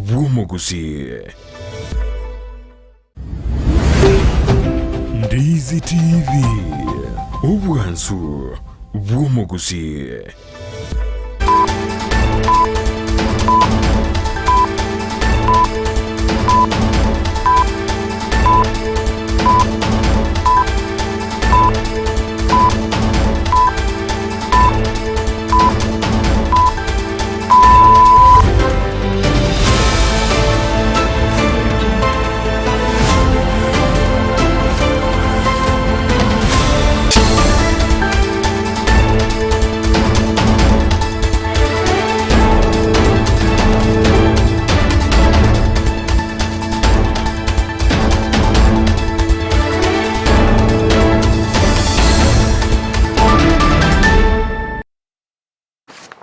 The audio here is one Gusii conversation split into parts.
bw'omogusii. Ndizi TV, obwansu bw'omogusii.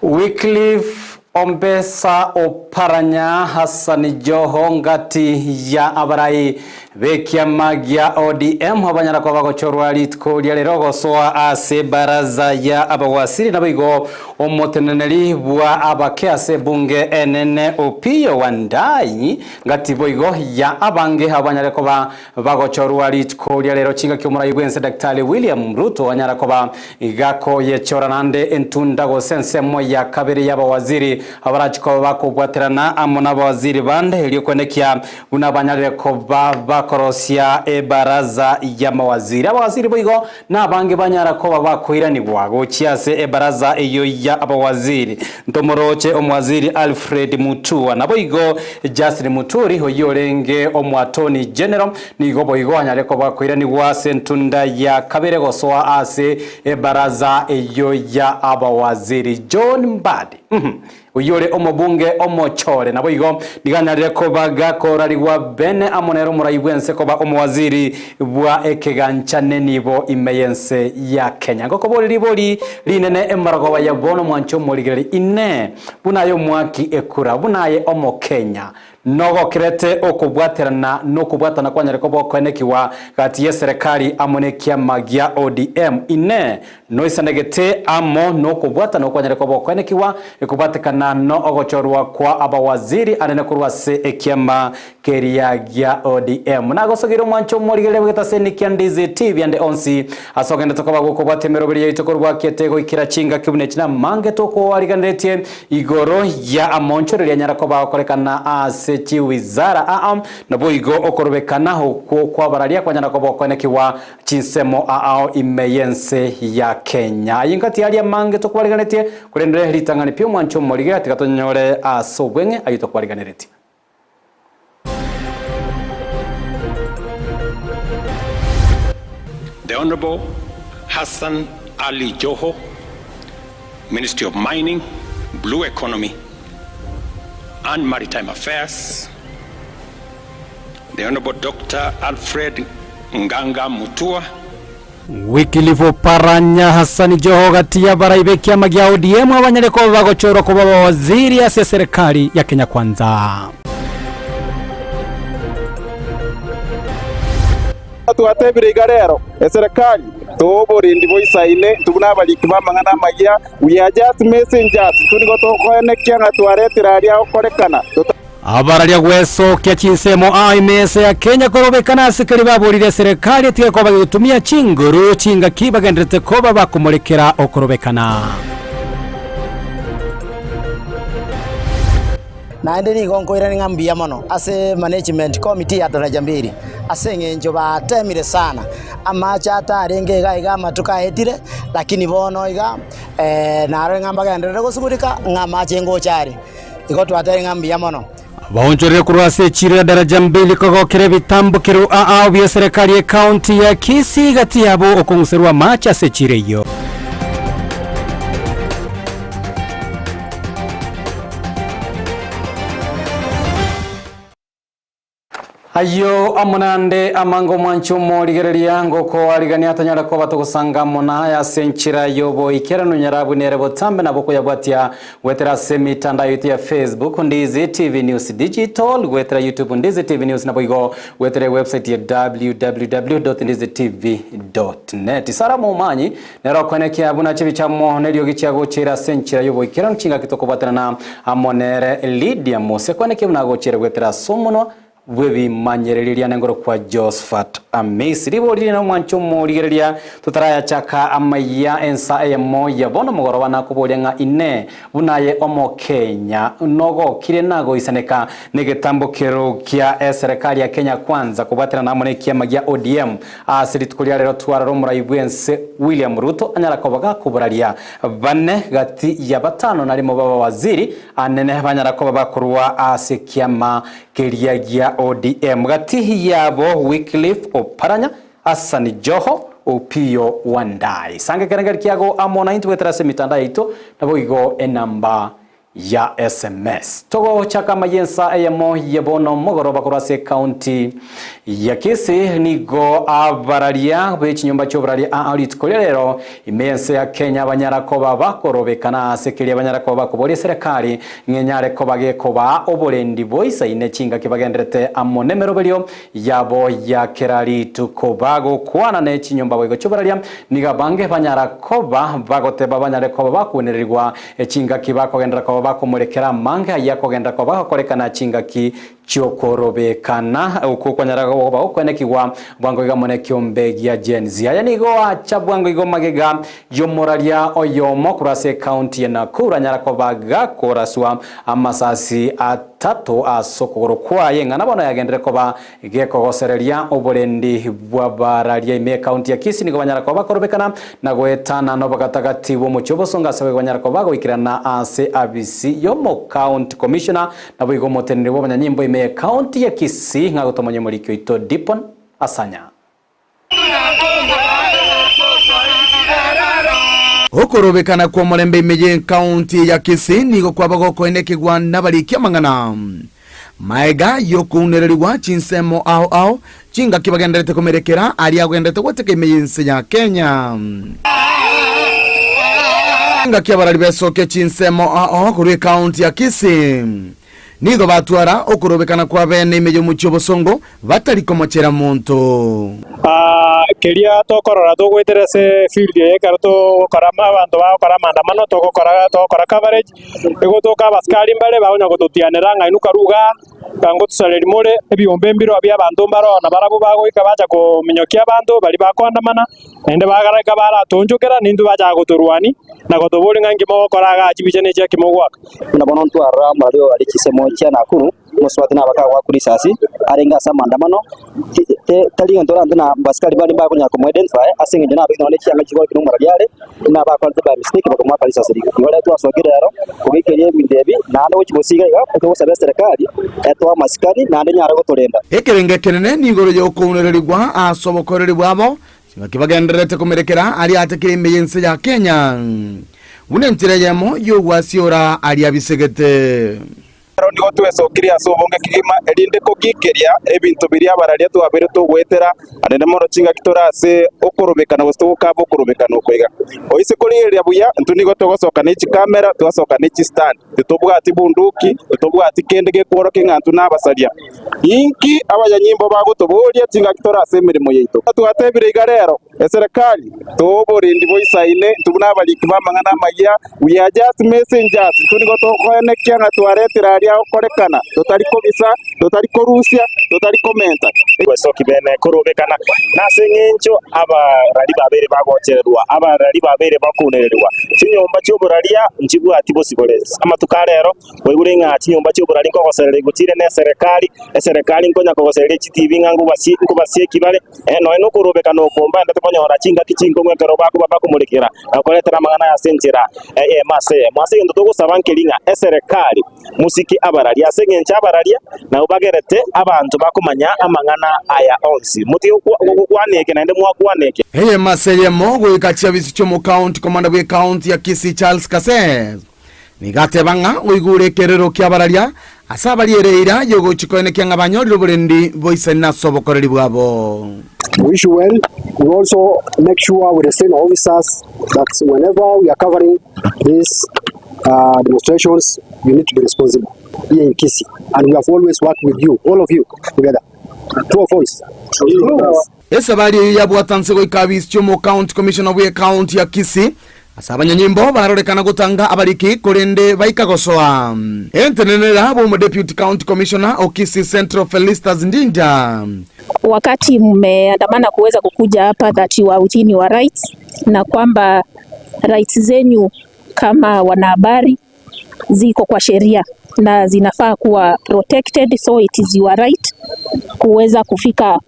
Wycliffe Ombesa Oparanya Hassan Joho ngati ya abarai b'ekiama gia ODM abanyara koba bagochorwa rituko ria rero gosoa ase ebaraza ya abawasiri naboigo omoteneneri bwa abake ase ebunge enene Opiyo Wandayi ngati boigo ya abange abanyare koba Bagochorwa rituko ria rero chingaki omorai bw'ense Daktari William Ruto anyara koba gakoyechora naende entunda gose ensemo ya kabere y'abawaziri abarachi koba bakobwaterana amo n'abawaziri bande erio kwenekia buna banyarire koba bakorosia ebaraza y'amawaziri. Abawaziri boigo nabange banyara koba bakoiranigwa gochia ase ebaraza eyio ya abawaziri. Ntomoroche omowaziri Alfred Mutua. Naboigo Justin Muturi oyio orenge omoattorney general nigo boigo anyare koba akoiranigwa ase entunda ya kabere gosoa ase ebaraza eyio ya abawaziri. John Mbadi. Oyio ore omobunge omochore, naboigo nigo anyarire koba gakorarigwa bene amo nere omorai bw'ense koba omowaziri bwa ekegancha nenibo ime y'ense ya Kenya. Ngokoboria ribori rinene emarogoba ya bono mwanche omorigereria Inee! Buna aye omwaki ekura, buna aye Omokenya, Nogokerete okobwaterana nokobwatana kwanyare koba okoenekigwa gati y'eserekari amo nekiama gia ODM. Inee! Noisanegete amo nokobwatana okwanyare koba okoenekigwa ekobwatekana no ogochorwa kwa abawaziri anene korwa ase ekiama keria gia ODM? Nagosogeire omwancho omorigereria bw'egetaseni kia Ndizi TV ande onsi ase ogendete koba gokobwata emeroberi yaito korwa bwakiete goikera chingaki buna echi namange tokoariganeretie Igoro ya amonchoreria anyara koba agokorekana ase chiwizara aa, naboigo okorobekana okwo kw'abararia kwanyara koba okoenekigwa chinsemo aao ime y'ense ya Kenya. Ayio ngati aria amange tokobariganetie, korende ritang'ani pi omwancho omorige, tiga tonyore ase obweng'e ayio tokobariganeretie. The Honourable Hassan Ali Joho, Ministry of Mining, Blue Economy and Maritime Affairs, The Honourable Doctor Alfred Nganga Mutua, Wycliffe Oparanya Hassan Joho gati y'abarai b'ekiama gia ODM abanyare koba bagochorwa koba abawaziri ase eserekari ya Kenya Kwanza. Twatebire iga rero, eserekari, toa oborendi boisaine, intwe buna abariki b'amang'ana amayia, we are just messengers, intwe nigo tokoenekia ng'a twaretire aria agokorekana. Abararia gwesokia chinsemo aa emesa ya Kenya korobekana ase keria baborire eserekari etige koba gegotumia chinguru chingaki bagenderete koba bakomorekera okorobekana. Naende nigo nkoirania ng'a mbuya mono ase management committee ya Daraja Mbili ase eng'encho batemire sana, amache atarenge iga iga amatuko aetire, lakini bono iga narore ng'a mbagenderere gosugurika ng'a amache ngocha are. Igo twatebire ng'a mbuya mono. Baonchorire korwa ase echiiro ya Daraja Mbili kogokera ebitambokero aao bi'eserekari y'ecounty ya Kisii gati yabo okong'userwa amache ase echiiro eyio. Ayio amo nande amange omwanche omorigereria ngokoarigania atanyare koba togosanga amo naye ase enchera y'oboikeranu nyarabwo nere botambe nabo koyabwatia goetera ase emitandao yaito ya Facebook Ndizi TV News Digital goetera YouTube Ndizi TV News naboigo goetera ewebsite ya www.ndizitv.net Sarah Momanyi nere okoenekia buna chibichamo neriogi chiagocheire ase enchera y'oboikeranu chingaki tokobwatanana amo nere Lydia Mose koenekia buna agocheire goetera ase omonwa bw'ebimanyererio riane ngorokwa Josphat Amisi. Ribori rire nomwancha omorigereria totarayachaka amaiya ensa eyemo ya bono mogoroba nakoboria ng'a inee buna aye Omokenya nogokire nagoisaneka negetambo kero kia eserekari ya Kenya Kwanza kobwaterana amo nekiama gia ODM ase rituko ria rero twarora omorai bwense William Ruto anyara koba gakoboraria bane gati ya batano narimo b'abawaziri anene banyara koba bakorwa ase ekiama Keria gia ODM gati yabo Wycliffe Oparanya, Hassan Joho, Opiyo Wandayi. Sanga ekerengeri kiago amo naintwe goetera ase emitandao yaito naboigo enamba ya SMS. Togochaka amaiya ensa eyemo ye bono mogoroba korwa ase ecounty ya Kisii nigo abararia be chinyomba chi'oboraria aa rituko ria rero ime y'ense ya Kenya banyara koba bakorobekana ase keria banyara koba bakoboria eserekari Ng'enyare koba gekobaa oborendi boisaine chingaki bagenderete amo nemeroberio yabo ya kera rituko. Bagokwana ne chinyomba boigo chi'oboraria, nigo abange banyara koba bagoteba banyare koba bakuonererigwa chingaki bakogenderera koba bakomorekera amange ayio akogenderera koba bagokorekana chingaki chi'okorobekana. Okwo kwanyara koba gokwenekigwa bwango iga amo nekiombe gia Gen Z. Aya nigo acha bwango igo magega Y'omoraria oyomo korwa ase ekaunti ya Nakuru anyara koba gakoraswa amasasi atato ase okogoro kwaye, ng'a na bono yagenderere koba gekogosereria oborendi bw'abararia ime ekaunti ya Kisii nigo banyara koba bakorobekana na goetana nobogatagati bw'omochie obosongo ase boigo banyara koba bagoikerana ase abisi y'omocounty commissioner naboigo omoteneneri bw'abanyanyimbo ime y'ekaunti ya Kisii ng'a gotomonya omoriki oito Dipon Asanya. Okorobekana kw'omorembe ime y'ekaunti ya Kisii nigo kwaba gokoenekigwa nabariki amang'ana maega y'okounererigwa chinsemo ao ao chingaki bagenderete komerekera aria agenderete gwateka ime y'ense ya Kenya. Chingaki abarari besokia chinsemo ao ao korwa ekaunti ya Kisii Nigo batwara okorobekana kwa bene ime y'omochie obosongo, batari komochera monto. Keria tokorora togoetera ase field eye ekero togokora abanto bagokora amaandamano togokora togokora coverage, egotoka abasikari mbare bagonya gototianera ng'a inwe karue igaa, ngotosareria more, ebiombe mbireo bia abanto mbaroo nabarabwo bagoika bacha kominyokia abanto baria bakoandamana. Naende bagaraika baratoonchokera, nintwe bachaka gotorwania, na gotoboria ng'a inki mogokora igaa chibicha ne chiaki mogoaka. Buna bono ntwarora omorwari oyo are chisemo chia Nakuru, omosubati nabo akagoakwa risasi, arenge ase amaandamano, tari gento orante na abasikari baria mbakonyara komo-identify ase eng'encho nabegete nonya ne chianga chigokina omorwari are, buna bakorete by mistake bakamoaka risasi riria. Igo rero twasokire rero kogeikeria ebinto ebi, naende gochia gosiga iga, togosaba eserekari etoe amasikani naende enyare gotorenda. Ekerengo ekenene niigoro y'okounererigwa ase obokoreri bwabo, chingaki bagendererete komerekera aria atekire ime y'ense ya Kenya, buna enchera eyemo y'ogwasiora aria abisegete. Ero nigo twesokirie ase obonge kegima, erinde kogikeria ebinto biria abararia twabeire togoetera, naende mono chingaki tore ase okorobekana gose togokaba okorobekana oko iga. Oise korigereria buya, intwe nigo togosoka ne chikamera, twasoka ne chistand, titobwati bunduki, titobwati kende gekworokia ng'a intwe nabasaria. Inki abanyanyimbo bagotoboria chingaki tore ase emeremo yaito? Twatebire iga rero, Eserekari, toa oborendi boisaine, intwe buna abariki b'amang'ana amayia, we are just messengers, intwe nigo tokoenekia ng'a twaretire aria agokorekana, totari kobisa, totari korusia, totari komenta. Gwesoki bene korobekana, nase engencho abarari babeire bagochererwa, abarari babeire bakounererigwa. Chinyomba chi'oboraria nchibwati bosibore. Amatuko a rero Koigure ng'a chinyomba chi'oborari nkogosererigwa chire neserekari, eserekari nkonya kogosereria chitibi ng'a nkobasieki bare, ee, nonya nokorobekana oko mbaendete konyora chingaki chinkong'u ekero bakoba bakomorekera na koretera amang'ana aya ase enchera eyemo ase eyemo. Ase egento togosaba nkeri ng'a eserekari mosike abararia, ase engencho abararia nabwo bagerete abanto bakomanya amang'ana aya onsi. Motige gokwana eke naende mwakwana eke. Eyemo ase eyemo goika chiabisi chi'omokaunti komanda bw'ekaunti ya Kisii Charles Kasese. Nigo ateba ng'a oigure ekerero ki'abararia Ase abariere eira y'ogochia koenekia ng'a banyorire oborendi boisaine ase obokoreri bwabo. We wish you well. We also make sure we restrain our officers that whenever we are covering these uh, demonstrations, you need to be responsible here in Kisii. And we have always worked with you, all of you together. True or false? Esabari eyio yabwata nse goika abisi chi'omo County Commissioner bw'ecounty ya Kisii ase abanyanyimbo barorekana gotanga abariki korende baika gosoa entenenera bw'omo Deputy County Commissioner o Kisii Central Felistus Ndinda. Wakati mmeandamana kuweza kukuja hapa that you are within your rights na kwamba rights zenyu kama wanahabari ziko kwa sheria na zinafaa kuwa protected, so it is your right kuweza kufika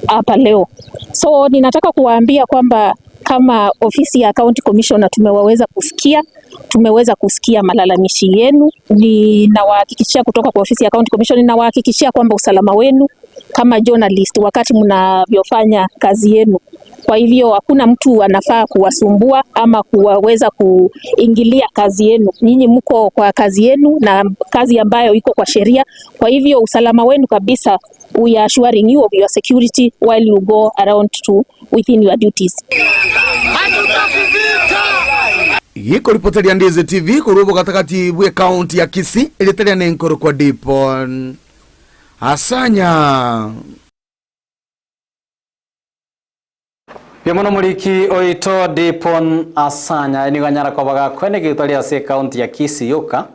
hapa leo. So ninataka kuwaambia kwamba kama ofisi ya County Commissioner tumewaweza kusikia, tumeweza kusikia malalamishi yenu. Ninawahakikishia kutoka kwa ofisi ya County Commissioner, ninawahakikishia kwamba usalama wenu kama journalist wakati mnavyofanya kazi yenu. Kwa hivyo hakuna mtu anafaa kuwasumbua ama kuwaweza kuingilia kazi yenu. Nyinyi mko kwa kazi yenu na kazi ambayo iko kwa sheria. Kwa hivyo usalama wenu kabisa, we are assuring you of your security while you go around to within your duties. Gikoripoteria Ndizi TV korwa obogatagati bw'ecounty ya Kisii erieta riane nkorokwa Dipon Asanya. Biomono moriki oito Dipon Asanya nigo anyara koba gakwene gitari ase ekaunti ya Kisii yoka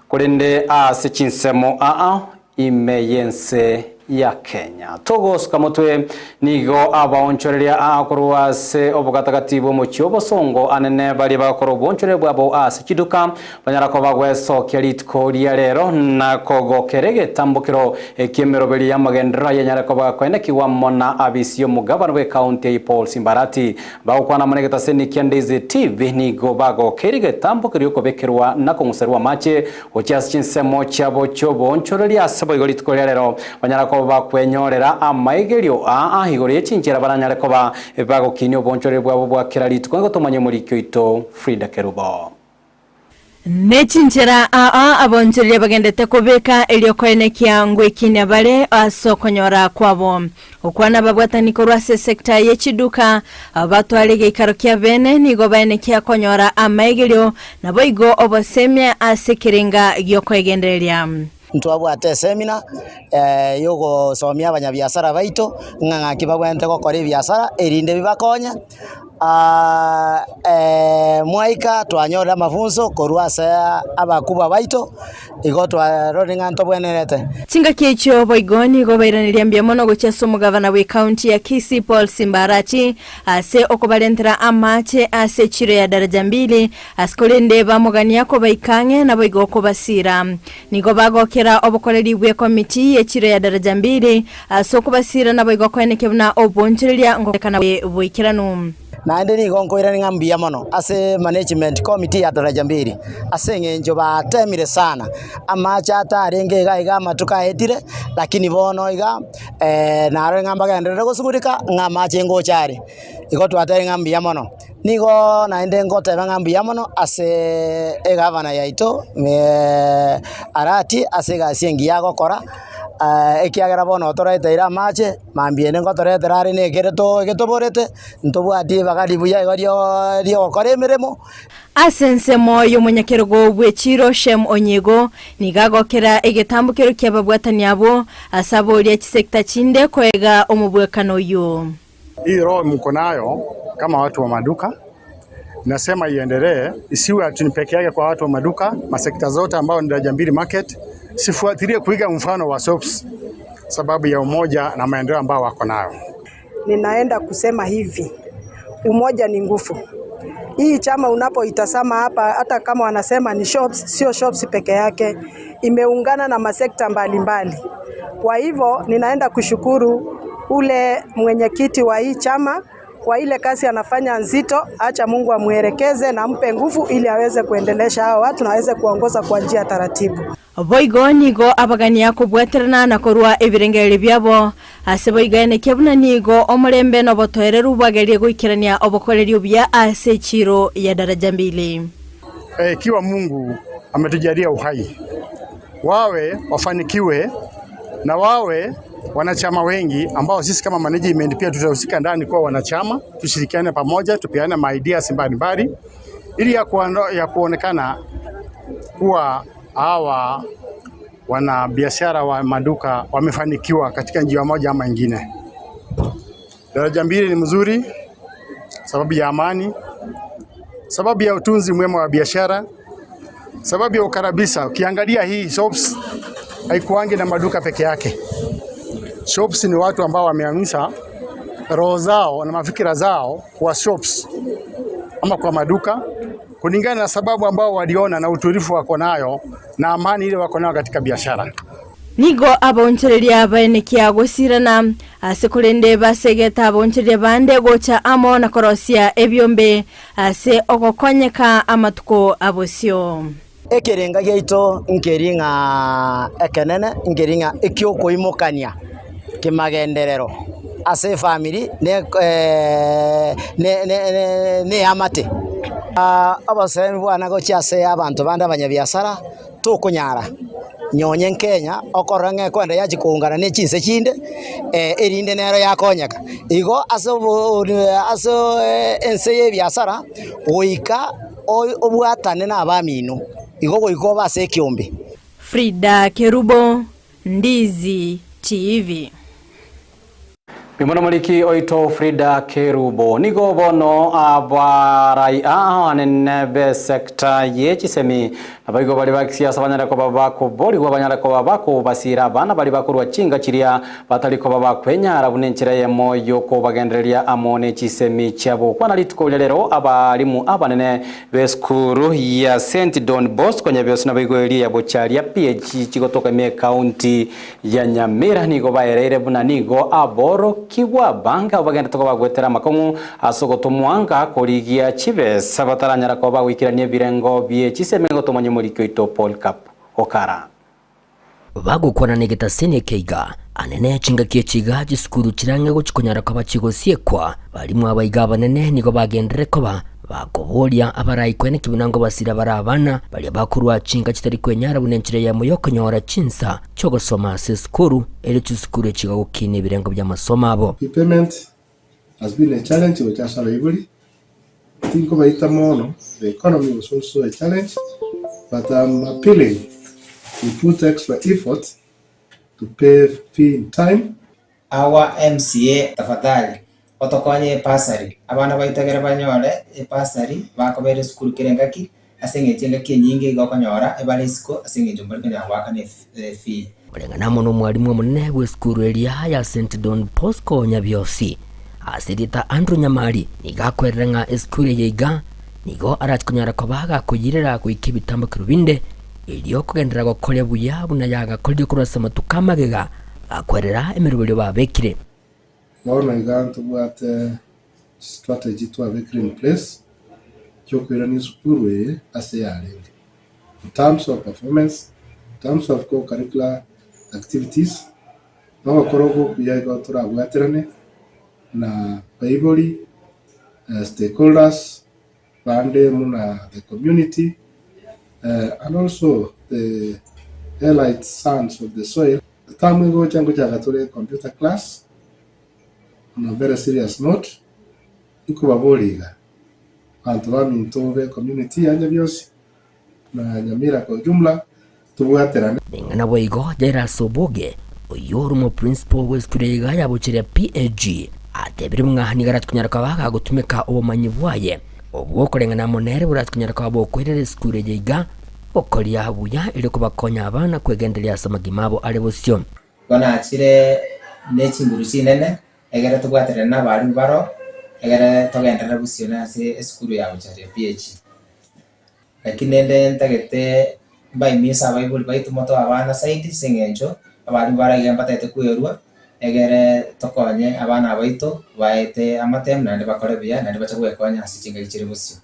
korende ase chinsemo aa ime yense ya Kenya togosuka motwe nigo abaonchoreria akorwa ase obogatagati bw'omochie obosongo anene baria bagokora obonchoreri bwabo ase chiduka banyara koba gwesokia rituko ria rero na kogokera egetambokero eki'emeroberi y'amagenderero yanyara koba gakoenekigwa mona abisi omogabana bwa ekaunti ya Paul Simbarati bagokwana muna egetaseni kia Ndizi TV nigo bagokera egetambokero yokobekerwa na kong'userwa amache gochia ase chinsemo chiabo chi'obonchoreri ase boigo rituko ria rero banyara koba bakwenyorera amaigerio aa igoro ye chinchera baranyare koba bagokinia obonchoreri bwabo bwa kera rituko nigo tomanye omoriki oito Frida Kerubo. Nechinchera aa abonchoreria bagendete kobeka erio koenekia ngwekinia bare ase okonyora kwabo okwana babwatani korwa ase sector ye chiduka batware geikaro kia bene nigo baenekia konyora amaigerio nabo igo obosemia ase ekerenga giokoegendereria. Ntwabwate esemina yogosomia abanyabiasara baito ng'a ng'aki babwenerete gokora ebiasara erinde bibakonye mwaika twanyorire amafunso korwa ase abakubwa baito igo twarorire ng'a ntobwenerete. Chingaki echio boigo nigo bairaneria mbuya mono gochia ase omogavana bwa ekaunti ya Kisii Paul Simbarati ase okobarentera amache ase echiro ya Daraja Mbili ase korende bamogania kobaika ang'e nabo igo kobasira. Nigo bagokera obokoreri bwa ekomiti y'echiro ya Daraja Mbili ase okobasira nabo igo koenekia buna obonchoreria ngorekana boikeranu. Naende nigo nkoirani ng'a mbuya mono ase management committee ya Daraja Mbili ase eng'encho batemire sana amache atarenge iga iga amatuko aetire lakini bono iga narore ng'a mbagenderere gosugurika ng'a amache ngocha are igo twatebire ng'a mbuya mono. Nigo naende ngoteba ng'a mbuya mono ase egavana yaito Arati ase egasi engiya agokora ekiagera bono otoreteire amache mambia ende ngotoretera are na ekere getoborete ntobwati ribaga ribuya igo riogokora emeremo. Ase ensemo y'omonyakerogo bw'echiro Shem Onyiego nigo agokera egetambokero ki'ababwatani abwo ase aboria chisecta chinde koega omobwekano oyio. Hii roho mko nayo kama watu wa maduka, nasema iendelee, isiwe ati ni peke yake kwa watu wa maduka, masekta zote ambao ni Daraja Mbili Market sifuatilie kuiga mfano wa soaps, sababu ya umoja na maendeleo ambao wako nayo. Ninaenda kusema hivi, umoja ni nguvu. Hii chama unapoitazama hapa, hata kama wanasema ni shops, sio shops peke yake, imeungana na masekta mbalimbali. Kwa hivyo ninaenda kushukuru ule mwenyekiti wa hii chama kwa ile kazi anafanya nzito. Acha Mungu amwelekeze na ampe nguvu ili aweze kuendelesha hao watu na aweze kuongoza kwa njia taratibu. Boigo nigo abagania kobwaterana na korwa ebirengereri biabo ase boigaenekia buna nigo omorembe na obotoereru bwagerie goikerania obokoreri obuya ase echiro ya Daraja Mbili. Ikiwa Mungu ametujalia uhai, Wawe wafanikiwe na wawe wanachama wengi ambao sisi kama management pia tutahusika ndani kuwa wanachama, tushirikiane pamoja, tupeane ma ideas mbalimbali ili ya kuonekana kuwa hawa wana biashara wa maduka wamefanikiwa katika njia moja ama ingine. Daraja mbili ni mzuri sababu ya amani, sababu ya utunzi mwema wa biashara, sababu ya ukarabisa. Ukiangalia hii shops haikuangi na maduka peke yake. Shops ni watu ambao wameamisha roho zao na mafikira zao kwa shops ama kwa maduka kulingana na sababu ambao waliona na utulivu wako nayo na amani ile wako nayo katika biashara. Nigo abaonchoreria baenekia gosirana ase korende basegete abaonchoreria bande gocha amo na korosia ebiombe ase ogokonyeka amatuko abosio. Ekerenga giaito nkeri ng'a ekenene nkeri ng'a ekiokoimokania kemagenderero ase efamiri ne ne ne ne eamate. Obosemi bwane gochia ase abanto bande abanyabiasara tokonyara nonye Kenya okorora ng'a ekoenda yachia koungana ne chinse chinde erinde nero yakonyeka. Igo ase obo ase ense ya ebiasara goika obwatane na abamino, igo goika obe ase ekiombe. Frida Kerubo, Ndizi TV. Mimono moriki oito Frida Kerubo nigo bono abarai abanene be sector ye chisemi nabaigo bari ba kisiasa banyare koba bakoborigwa banyare koba bakobasira abana bari bakorwa chinga chiria batari koba bakwenyara buna enchera eyemo yokobagendereria amo ne chisemi chiabo. Kwana rituko riria rero abarimu abanene be esukuru ya St Don Bosco Nyabiosi nabaigo eria ya Bocharia PH chigotoka ime county ya Nyamira nigo baereire buna nigo aborokigwa banga abo bagendete koba bagwetera amakong'u ase ogotomwanga korigia chibesa bataranyara koba bagoikerania ebirengo bie chisemi gotomanya omoriki oito Paul Kap Okara. Bagokwana negetaseni ekeiga, anene chingaki echi iga chisukuru chirang'e gochia konyara koba chigosiekwa, barimu abaiga abanene nigo bagenderere koba Bakoboria abarai koeneki buna ngobasira bare abana baria bakorua chinka chitari kwenyara buna enchera eyemo y'okonyora chinsa chi'ogosoma ase esukuru, erio chisukuru echi gokina ebirengo bi'amasomo abo. Repayment has been a challenge gocha ase abaibori, tinkobaita mono, the economy was also a challenge, but I'm appealing we put extra effort to pay fee in time. Our MCA tafadhali otokonye ebursary, abana baito ekere banyore ebursary bakobera esukuru kera engaki ase eng'encho engaki enyinge iga okonyora ebare isiko ase eng'encho mbari konyara goakana efee. Koreng'ana amo nomwalimu omonene bw'esukuru eria ya St Don Bosco Nyabiosi, ase erieta Andrew Nyamari, nigo akwerera ng'a esukuru eye iga nigo arache konyara koba gakoyirera goika ebitambokero binde, erio kogenderera gokoria buya buna yagakorire korwa ase amatuko amagega Gakwerera emeroberio babekire. Bono iga ntobwate chistrategy twabekire in place chiokoirania esukuru eye ase yarenge in terms of performance, in terms of co-curricular activities, na ogokora oko okuya igo torabwaterane na baibori, stakeholders bande buna the community and also the elite sons of the soil. Term egocha ngochaka tore computer class on a very serious note, nkobaboria iga, abanto baminto be community ya Nyabiosi na Nyamira kwa ujumla tobwaterane. Ning'ana boigo Jairus Oboge, oyio ore omoprincipo bw'esukuru eye iga yabocheria PAG, atebire ng'a nigo arache konyara koba gagotumeka obomanyi bwaye obwo okoreng'ana amo nere borache konyara koba bokoirera esukuru eye iga gokoria buya erio kobakonya abana kwegendereria ase amagima abo are bosio. Bono achire ne chinguru chinene, egere tobwaterane nabarimu baro, egere togenderere bosio nase esukuru ya Bocharia PAG. Lakini rende ntagete mbaimiise abaibori baito motoe abana zaidi ase eng'encho abarimu bare iga mbatagete kwerua, egere tokonye abana abaito baete amatemu naende bakore buya naende bache gwekonya ase chingaki chire bosio.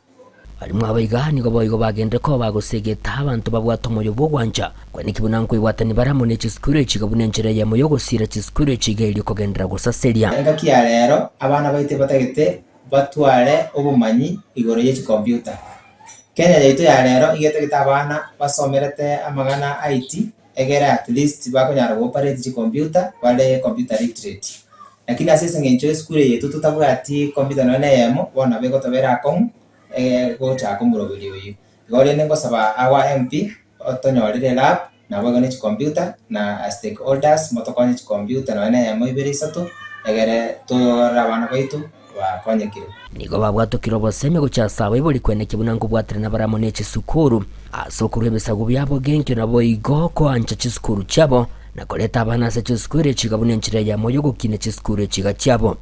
Barimo aba iga nigo boigo bagenderere koba bagosegeta abanto babwate omoyo bw'ogwancha, kweneki buna nkoibwatania bare amo ne chisukuru echi iga buna enchera eyemo y'ogosiira chisukuru echi iga erio kogenderera gosaseria. Engaki ya rero abana baito batagete batware obomanyi igoro ye chicomputer. Kenya yaito ya rero iga etagete abana basomerete amang'ana IT. egere at least bakonyara go operate chicomputer bare computer literate. Lakini ase ase eng'encho esukuru eye yaito totabwati computer nonye na eyemo, bono nabo egotobera akong'u gochaka omoroberi oywo. Igo rende ngosaba our MP otonyorere elab naboigo ne chicomputer na stakeholders motokonye chicomputer nonye na eyemo ibere isato egere torore abana baito bakonyekire. Nigo babwatokire obosemi gochia ase abaibori kwenekia buna nkobwaterana bare amo ne chisukuru ase okorua ebisaku biabo genkio naboigo koancha chisukuru chiabo na koreta abana ase chisukuru echiga buna enchera eyemo y'ogokina chisukuru echiga chiabo.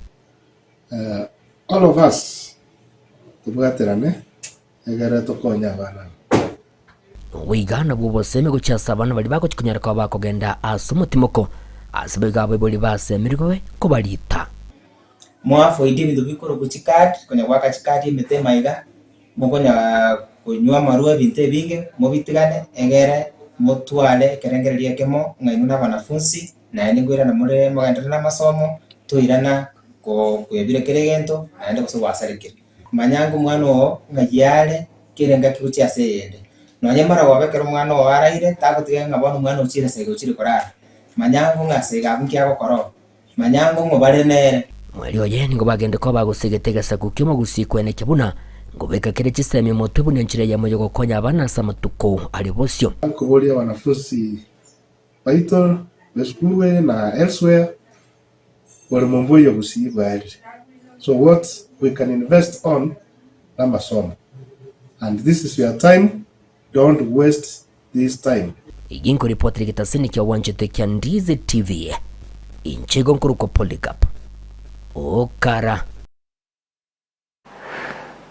All of us tobwaterane egere tokonye abana aba. Oboiga nabwo obosemi gochia ase abana baria bagochia konyara koba bakogenda ase omotimoko, ase boigo abaibori basemerigwe kobarita. Moafoidi ebinto bikorokwa chicard, konya goaka chicard emete maiga, mokonya konywa amarwa ebinto ebinge, mobitigane egere motware ekerengererio ekemo ng'a inwe na abanafunsi, naende nkoirana more mogenderere na amasomo, toirana ko kwebire kera egento naende gose gwasarekire. Manya ng'a omwana oo ng'ai are kera engaki gochia ase eyende. Nonye maragoba ekero omwana oo araire, tagotiga ng'a bono omwana ochire ase iga ochire korara. Manya ng'o ng'a ase iga abwo nki agokora oo. Manya ng'o ng'o bare nere. Mweri oye nigo bagende koba bagosegete egesaku ki'omogusii kwenekia buna ngobeka kere chisemi omotwe buna enchera eyemo y'ogokonya abana ase amatuko are bosio. Nkoboria wanafunzi baito b'esukuru eye na elsewhere Borimo mboiyo gusii bwarire so what we can invest on namasomo and this is your time don't waste this time. Egi nkoripotera egetaseni kia gwanchete kia Ndizi TV. Inche igo nkorokwa Polycarp Okara.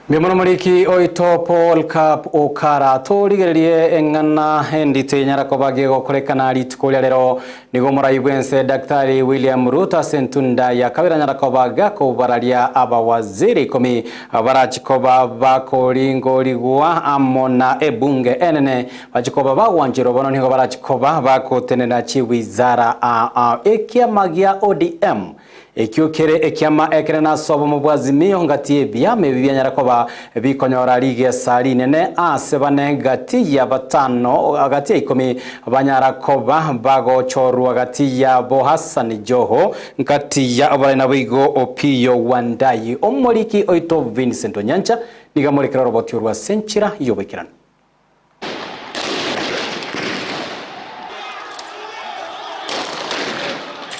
Mbuya moriki oito Paul Cap Okara torigererie eng'ana endito enyara koba gegokorekana rituko ria rero nigo omorai bwense Daktari William Ruto ase entunda ya kabere anyara koba gakobararia abawaziri ikomi barachikoba bakoringorigwa amo na ebunge enene bachikoba bagwancherwa bono nigo barachikoba bagotenena chiwizara aa ekiama gia ODM Ekio kere ekiama ekenene ase obomo bw'Azimio ngati y'ebiama ebi bianyare koba bikonyora rigesa rinene ase bane gati ya batano gati ya ikomi banyara koba bagochorwa gati yabo Hassan Joho ngati ya oborai naboigo Opiyo Wandayi. Omoriki oito Vincent Onyancha nigo amorekire oroboti orwo ase enchera y'oboikeranu.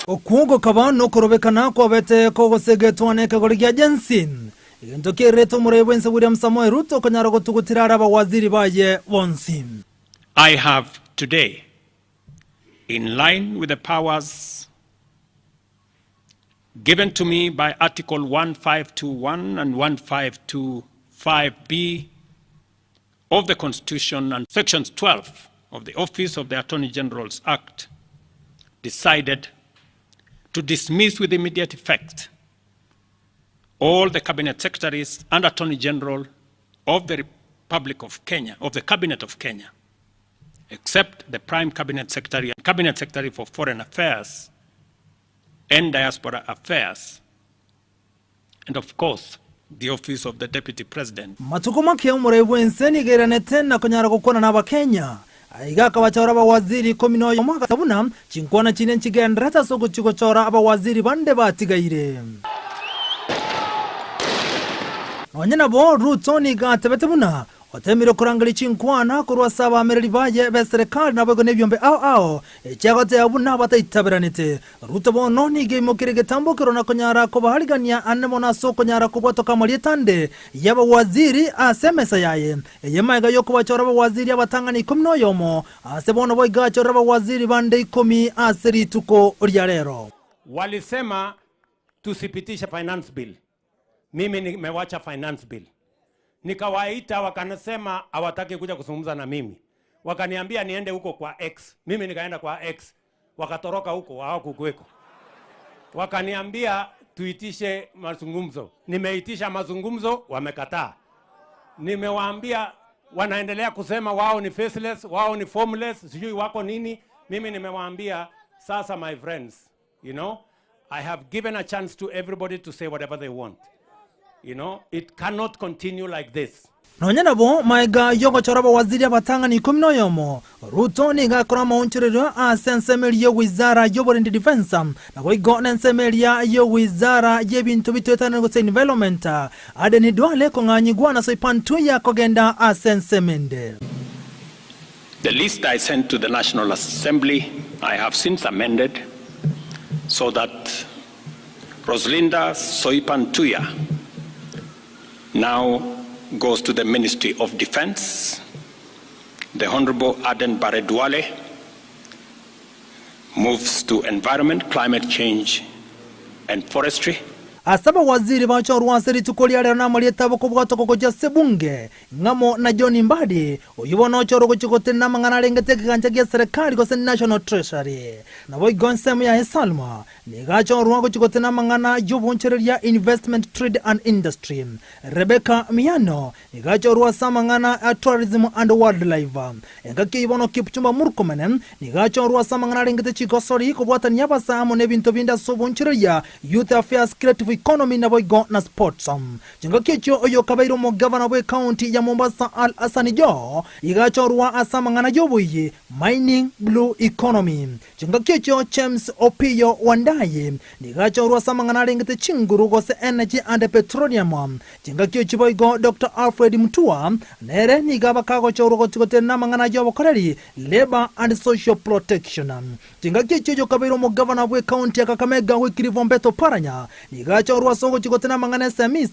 Okwo gokaba nokorobekana kwabete kogosegetwa nekegori gia Gen-Z, egento kiererete omorai bw'ense William Samoei Ruto okonyara gotugutera are abawaziri baye bonsi. I have today, in line with the powers given to me by Article 1521 and 1525B of the Constitution and Sections 12 of the Office of the Attorney General's Act, decided to dismiss with immediate effect all the cabinet secretaries and attorney general of the Republic of Kenya, of the Cabinet of Kenya, except the Prime Cabinet Secretary and Cabinet Secretary for Foreign Affairs and Diaspora Affairs, and of course the office of the Deputy President. Matuko make omorai bw'ense nigo airanete na konyara gokwana n'Abakenya. Aiga akabachora abawaziri ikomi na oyomo agasaba buna chinkwana chinde nchigendererete ase ogochia gochora abawaziri bande batigaire. Nonye nabo, Ruto nigo atebete buna Oteemire korangeria chinkwana korwa ase abaamereri baye b'eserekari naboigo nebiombe ao ao, echiagoteeba buna bataitaberanete. Ruto bono nigo aimokire egetambokero na konyara kobaarigania ane mono ase okonyara kobwatoka amarieta ande y'abawaziri ase emesa yaye, eye magega y'okobachora abawaziri abatang'ani ikomi noyomo, ase bono boigo achorire abawaziri bande ikomi ase rituko ria rero. Walisema tusipitishe finance bill. Mimi nimewacha finance bill. Nikawaita wakanasema hawataki kuja kuzungumza na mimi. Wakaniambia niende huko kwa X. Mimi nikaenda kwa X. Wakatoroka huko hawakukuweko. Wakaniambia tuitishe mazungumzo. Nimeitisha mazungumzo, wamekataa. Nimewaambia wanaendelea kusema wao ni faceless, wao ni formless, sijui wako nini. Mimi nimewaambia sasa, my friends, you know, I have given a chance to everybody to say whatever they want. You know, it cannot continue like this. Nonya nabo, magega y'ogochora abawaziri abatang'ani ikomi na oyomo, Ruto nigo akora amaonchorerio ase ensemo eria y'ewizara y'oborendi Defence, naboigo nensemo eria y'ewizara y'ebinto bitoetanire gose Environment, Aden Duale kong'anyigwa na Soipan Tuya kogenda ase ensemo ende. The list I sent to the National Assembly I have since amended so that Roslinda Soipan Tuya now goes to the Ministry of Defense. The Honorable Aden Bare Duale moves to Environment, Climate Change and Forestry. Ase abawaziri bachorwa ase rituko ria rero namarieta abo kobwatoka gochia ase ebunge, ng'amo na John Mbadi, oyio bono ochorwa gochia gotenena amang'ana arengete ekegancha gia serikali gose National Treasury. Naboigo ensemo yaye Salma Nigo achorwa gochia gotena amang'ana y'obonchoreria Investment, Trade and Industry. Rebecca Miano nigo achorwa ase amang'ana a Tourism and Wildlife. Engaki eyio bono Kipchumba Murkomen nigo achorwa ase amang'ana arengete chigosori, kobwatania abasae amo nebinto binde ase obonchoreria, Youth Affairs, Creative Economy naboigo na Sports. Chingaki echio oyokabeire omogavana bw'ecounty ya Mombasa Al Hassan Joho iga achorwa ase amang'ana y'oboiyi, Mining, Blue Economy. Chingaki echio James Opiyo Wandayi nigo achorwa ase amang'ana arengete chinguru gose Energy and Petroleum. Chingaki echio boigo Doctor Alfred Mutua nere nigo abakagochorwa gotigotenena amang'ana y'obokoreri, Labour and Social Protection. Chingaki echio oyokabeire omogavana bw'ecounty ya Kakamega Wycliffe Ombeta Oparanya nigo achorwa ase ogochia gotena amang'ana SMEs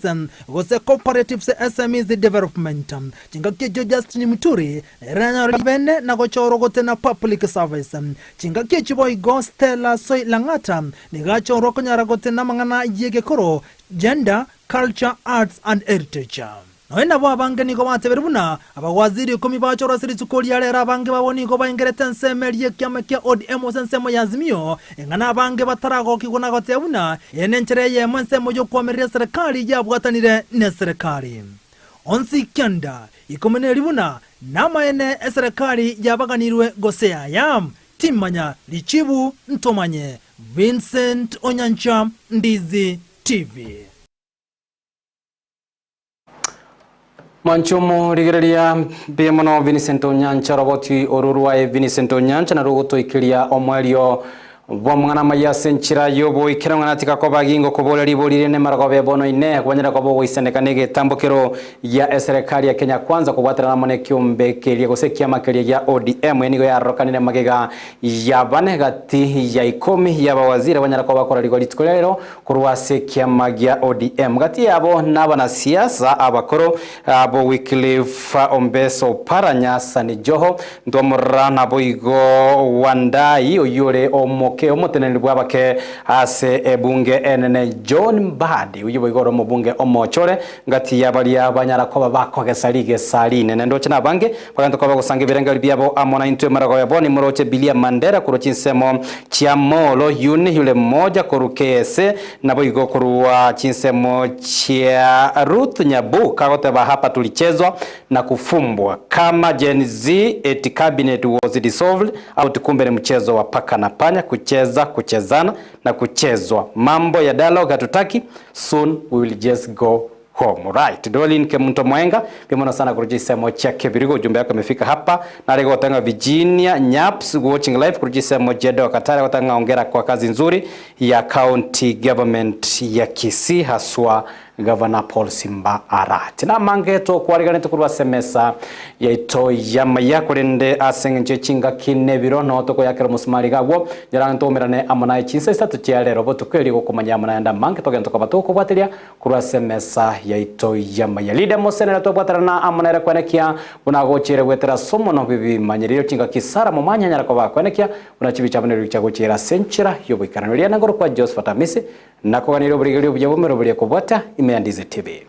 gose Cooperatives SMEs Development. Chingaki echio Justin Muturi Ere anyore ribene na gochorwa gotena Public Service. Chingaki echi boigo Stella Soi Lang'ata nigo achorwa konyara gotena amang'ana y'egekoro, Gender, Culture, Arts and Heritage. Nonya nabo abange nigo batebire buna abawaziri ikomi bachorwa ase rituko ria rero abange babo nigo baengerete ensemo eria y'ekiama kia ODM gose ensemo ya Azimio, eng'ana abange bataragokigwa na goteba buna eye nenchera eyemo ensemo y'okoamereria eserekari yabwatanire neserekari. Onsi kianda ikomi neri buna namaene eserekari yabaganirwe gose yaya, timanya richibu ntomanye. Vincent Onyancha, Ndizi TV. Mwanchomo rigereria mbuya mono Vincent Onyancha roboti oru rwaye Vincent Onyancha naru ogotoikeria omoerio Bw'amang'ana amaya ase enchera y'oboikera ng'a natika koba gingo koboria ribori rire nemarogoba bono inee kwanyare koba ogoisaneka negetambokero gia eserekari ya Kenya Kwanza kobwaterana amo nekiombe keria gose ekiama keria gia ODM eye nigo yarokanire magega ya bane gati ya ikomi y'abawaziri banyara koba bakorarigwa rituko ria rero korwa ase ekiama gia ODM gati yabo nabanasiasa abakoro abo Wycliffe Ombeso Oparanya Sani Joho Ntwamorora naboigo Wandayi, oyio ore omoke omoteneneri bw'abake ase ebunge enene John Mbadi, oyio boigo ore omobunge omochore ngati ya baria banyara koba bakogesa rigesa rinene. Ndoche nabange bagento koba bagosanga ebirengererio biabo amo naintwe maragoya bo nimoroche Bilia Mandera korwa chinsemo chia Molo Yuni yule mmoja korwa KSA naboigo korwa chinsemo chia Ruth Nyabuka agoteba hapa tulichezwa na kufumbwa kama Gen Z eti cabinet was dissolved out, kumbe ni mchezo wa paka na panya, kucheza kuchezana na kuchezwa. Mambo ya dialogue hatutaki, soon we will just go home. Right. Dolin Kemunto Mwenga bimono sana kurujisemo cha Kebirigo, ujumbe wako umefika hapa na lego tanga Virginia Nyaps watching live kurujisemo Jedo Katara watanga ongera kwa kazi nzuri ya county government ya Kisii haswa Governor Paul Simba Arati na mange tokwariganete korwa semesa yaito yamaya korende ase eng'encho echingaki nebiro no tokoyakera omosimari gagwo nyaranga ntoumerane amo naye chinsa isato chia rero botuko eri gokomanya amo naende amange togenda tokoba tokobwatiria korwa ase emesa yaito yamaya Lydia Mosenera twabwaterana amo nere kwenekia buna gochire gwetera somo no bibimanyerire chingaki Sara momanya nyara koba kwenekia buna chibicha buna richa gochira ase enchera yoboikarano riana ngoro kwa Josephat Amisi nakoganire oborigerio obuya bomero buria kobwata ime ya Ndizi TV.